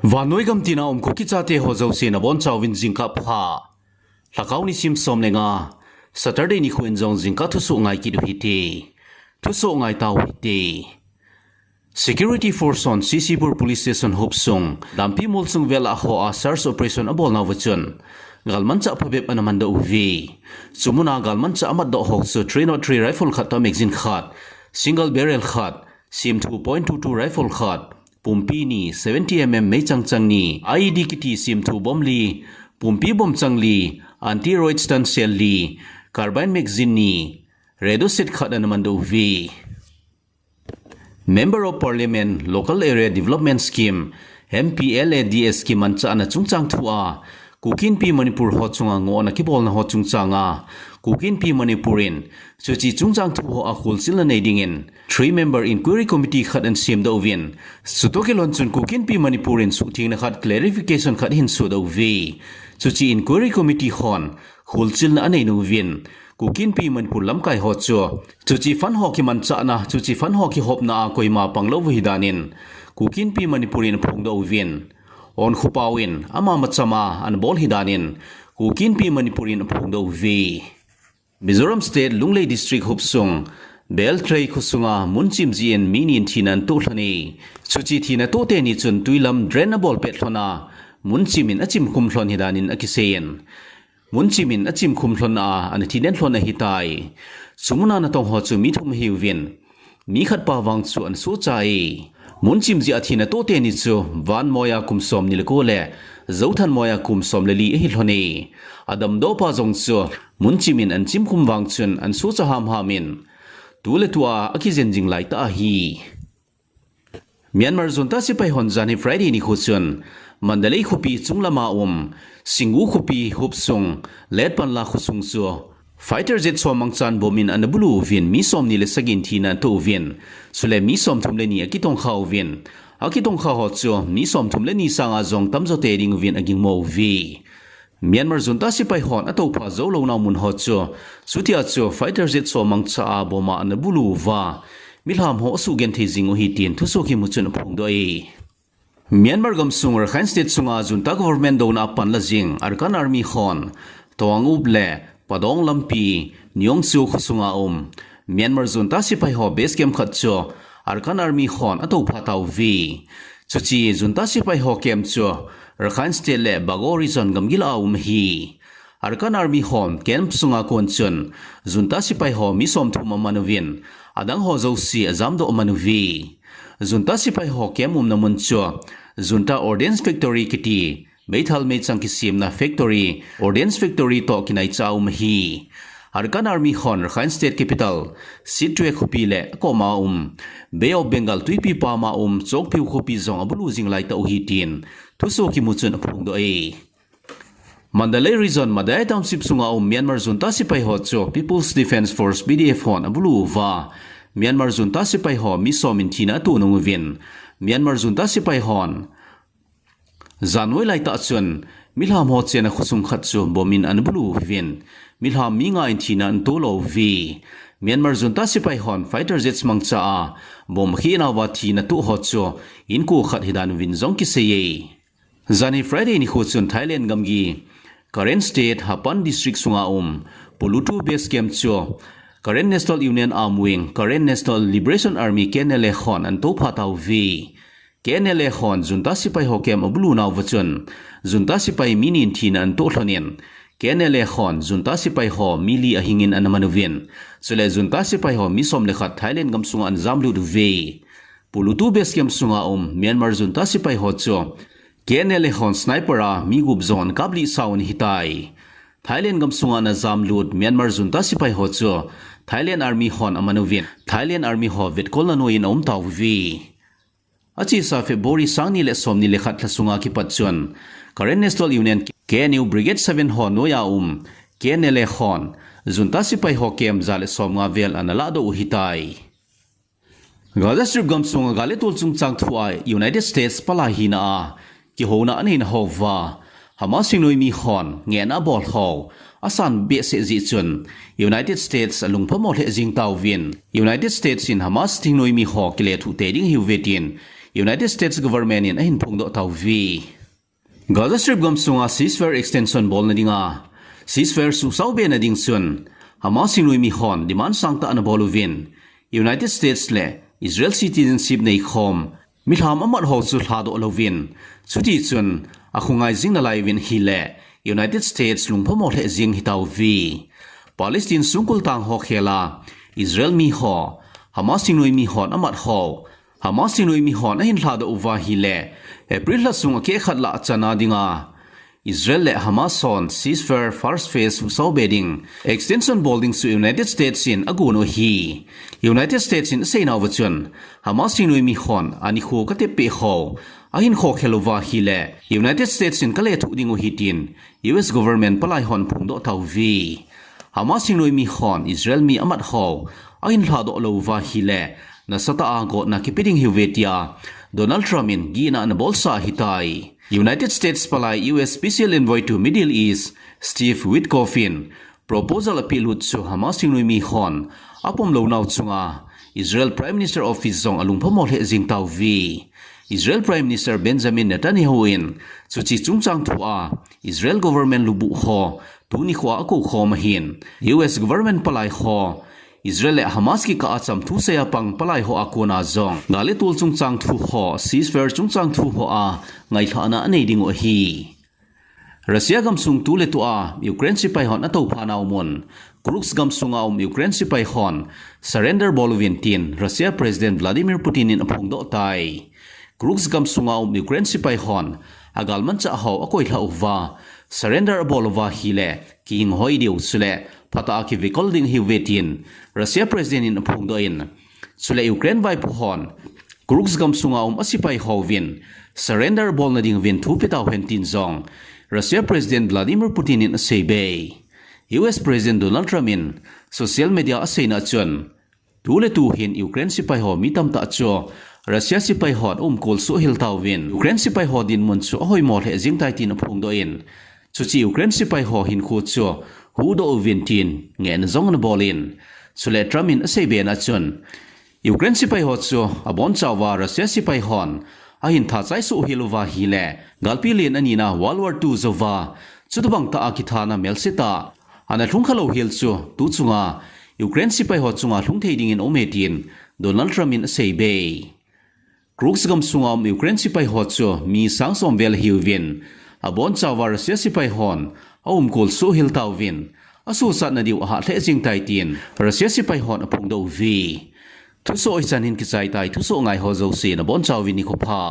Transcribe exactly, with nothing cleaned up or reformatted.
Vannoi gam tina um Kuki chate ho jouse nabonchauvin jingkah pha. Lhakao nisim som le nga, Saturday nikho in jong jingkah thusoh ngai kit u hite. Thusoh ngai tau hite. Security Force hon C C Pur Police Station hopsung, lampi molsung vel a hoa search operation abolnauva chun, galmanchah phabep ana mandoh uve. Chumuna galmanchah amatdoh ho chu three nought three rifle khat toh magazine khat, single barrel khat, sim two point two two rifle khat, pumpi ni, seventy M M meichang chang ni, I E D kiti sim two bomb li, pumpi bomb chang li, anti-riot stun shell li, carbine magazine ni, radio set khat ana mandoh uve. Member of Parliament, Local Area Development Scheme, M P L A D S kimanchahna chungchang thua, Kuki Inpi Manipur ho chunga ngohna kibolna ho chungchanga, Kuki Inpi Manipur in, chuche chungchang thu hoa kholchilna nei dingin, three member inquiry committee khat ana semdoh uvin, chutoh kilhon chun Kuki Inpi Manipur in suhthengna khat clarification khat ahin sodoh uve. Chuche inquiry committee hon, kholchilna anei nauvin, Kuki Inpi Manipur lamkai ho chu, chuche fund ho kimanchahna, chuche fund ho kihopna a koima panglou ahi danin, Kuki Inpi Manipur in aphongdoh uvin. Onkho pao in, ama machama, ana bol ahi danin, Kuki Inpi Manipur in aphongdoh uve. Mizoram State Lunglei District hopsung, Beltrei khosunga, mun chim jeh in mi ni in thina ana toh lhon e. Chuche thina toh teni chun twi lam drain abol pet lhon a, mun chim in achim khum lhon ahi danin akisei in. Mun chim in achim khum lhon a, ana thinen lhon ahitai. Chumuna natong ho chu mi thum ahiuvin. Mi khat pa vang chu ana sohcha e. Mun chim jeh a thina toh teni chu, Vanmoya kum som ni le ko le, Zouthanmoya kum som le li ahi lhon e. Adamdoh pa jong chu, mun chim in ana chim khum vang chun ana sohcha hamham in. Tu le tua akijen jing laitah ahi. Myanmar junta sepai hon janhi Friday nikho chun, Mandalay khopi chunglama um, Singgu khopi hopsung, Letpanla khosung chu, fighter jet somangchan bomb in ana bulu uvin mi somni le sagi in thina ana toh uvin, chule mi somthum le ni akitongkha uvin, akitongkha ho chu mi somthum le ni sanga jong tamjo tei ding uvin agingmo uve. Myanmar junta sepai hon atoupha jou louna mun ho chu, chutia chu fighter jet somangcha a bomb a ana bulu uva, milham ho asugenthei jing u ahi tin thusoh kimu chun aphongdoh e. Myanmar gamsung Rakhine State sunga junta government douna a panla jing Arakan Army hon Tawang Up le Padong lampi Nyongcho khosunga um Myanmar junta sepai ho base camp khat chu Arakan Army hon atoupha tauve. Chuche junta sepai ho camp chu Rakhine State le Bago Region gamgi lah a um ahi. Arakan Army hon camp sunga kon chun junta sepai ho mi somthum aman uvin, adang ho jouse ajamdoh aman uve. Junta sepai ho camp umna mun chu junta ordnance factory kiti, meithal meichang kisemna factory, ordnance factory toh kinaicha a um ahi. Arakan Army hon Rakhine State capital Sittwe khopi le akoma um Bay of Bengal twipi pama um Chokphew khopi jong abulu jing laitah u ahi tin thusoh kimu chun aphongdoh e. Mandalay Region, Madaya Township sunga um Myanmar junta sepai ho chu People's Defence Force, P D F hon abulu uva, Myanmar junta sepai ho mi som in thina atoh nung uvin, Myanmar junta sepai hon jan noi laitah chun milham ho chenna khosung khat chu bomb in ana bulu uvin, milham mi nga in thina ana toh lo uve. Myanmar junta sepai hon fighter jets mangcha a bomb akhehna uva thina toh ho chu inko khat hidan uvin jong kisei e. Janhi Friday nikho chun Thailand gamgi, Karen State, Hapan District sunga um Pulutu Base Camp chu Karen National Union Armed Wing, Karen National Liberation Army, K N L A hon ana toupha tauve. K N L A hon junta sepai ho camp abulu nauva chun junta sepai mi ni in thina ana toh lhon in, K N L A hon junta sepai ho mi li ahing in ana man uvin, chule junta sepai ho mi som le khat Thailand gam sunga ana jamlut uve. Pulutu Base Camp sunga um Myanmar junta sepai ho chu K N L A hon sniper a mi gup jong ana kaplih sau ana hitai. Thailand gam sunga ana jamlut Myanmar junta sepai ho chu Thailand Army hon aman uvin, Thailand Army ho vetkolna noiyin aum tauve. Achesa February sang ni le som ni le khat lha sunga kipat chun Karen National Union, K N U, Brigade seven ho noiya um K N L A hon junta sepai ho camp ja le som nga vel ana lahdoh u ahitai. Gaza Strip gam sunga gal le tol chungchang thua United States palai hina a kihouna aneina houva Hamas thingnoimi hon ngehna abol ho asan behseh jeh chun United States alungphamo lheh jing tauvin, United States in Hamas thingnoimi ho kilethuh tei ding ahiuve tin United States government in ahin phongdoh tauve. Gaza Strip gamsunga ceasefire extension bolna dinga ceasefire suhsao be na ding chun Hamas hingnoimi hon demand sangtah ana bol uvin, United States le Israel citizenship neikhom milham amat ho chu lhadoh louvin, chuti chun akhongai jing nalai uvin ahile United States lungphamo lheh jing hitauve. Palestine songkul tang ho khela Israel mi ho Hamas hingnoimi hon amat ho Hamas hingnoimi hon ahin lhadoh uva ahile April lha sung akeh khat lah achana dinga Israel le Hamas hon ceasefire first phase suhsao be ding extension bol ding chu United States in agon u ahi. United States in aseinauva chun Hamas hingnoimi hon anikho katep peh ho ahin khokhel uva ahile United States in kalethuh ding u ahi tin U S government palai hon phongdoh tauve. Hamas hingnoimi hon Israel mi amat ho ahin lhadoh lou uva ahile nasatah a gotna kipe ding ahiuve tia Donald Trump in gihna ana bolsa ahitai. United States palai U S Special Envoy to Middle East Steve Witkoff in proposal apehlut chu Hamas hingnoimi hon apom lounau chunga Israel Prime Minister Office jong alungphamo lheh jing tauve. Israel Prime Minister Benjamin Netanyahu in chuche chungchang thua Israel government lubuh ho tuni khoa akoukhom ahin, U S government palai ho Israel le Hamas kikah a chamthu seiya pang palai ho akona jong gal le tol chungchang thu ho, ceasefire chungchang thu hoa ngailhahna anei ding u ahi. Russia gamsung tuletua Ukraine sepai hon atoupha nau mun, Kursk gamsunga um Ukraine sepai hon surrender bol uvin tin Russia President Vladimir Putin in aphongdoh tai. Kursk gamsunga um Ukraine sepai hon agalmanchah ho akoilha uva surrender abol uva ahile kihing hoi diu chule phatah a kivikol ding ahiuve tin Russia President in aphongdoh in, chule Ukraine vaipo hon Kursk gamsunga um asepai houvin surrender abolna ding uvin thu petau hen tin jong Russia President Vladimir Putin in aseibe. U S President Donald Trump in social media aseina chun tuletu hin Ukraine sepai ho mi tamtah chu Russia sepai hon aumkol soh hel tauvin, Ukraine sepai ho dinmun chu ahoimo lheh jeng tai tin aphongdoh in, chuche Ukraine sepai ho hinkho chu huhdoh uvin tin ngehna jong anabol in, chule Trump in aseibe na chun Ukraine sepai ho chu abonchauva Russia sepai hon ahin thachai soh hel uva ahile galpi len anina World War two jouva chutobang tah a kithana melsetah ana lhung khalou hel chu tuchunga Ukraine sepai ho chunga lhung thei dingin aume tin Donald Trump in aseibe. Kursk gamsunga um Ukraine sepai ho chu mi sang som vel ahiuvin, abonchauva Russia sepai hon aumkol soh hel tauvin, asosatna diu ahah lheh jeng tai tin Russia sepai hon aphongdoh uve. Thusoh hichan hin kichai tai, thusoh ngai ho jouse nabonchauvin nikho pha.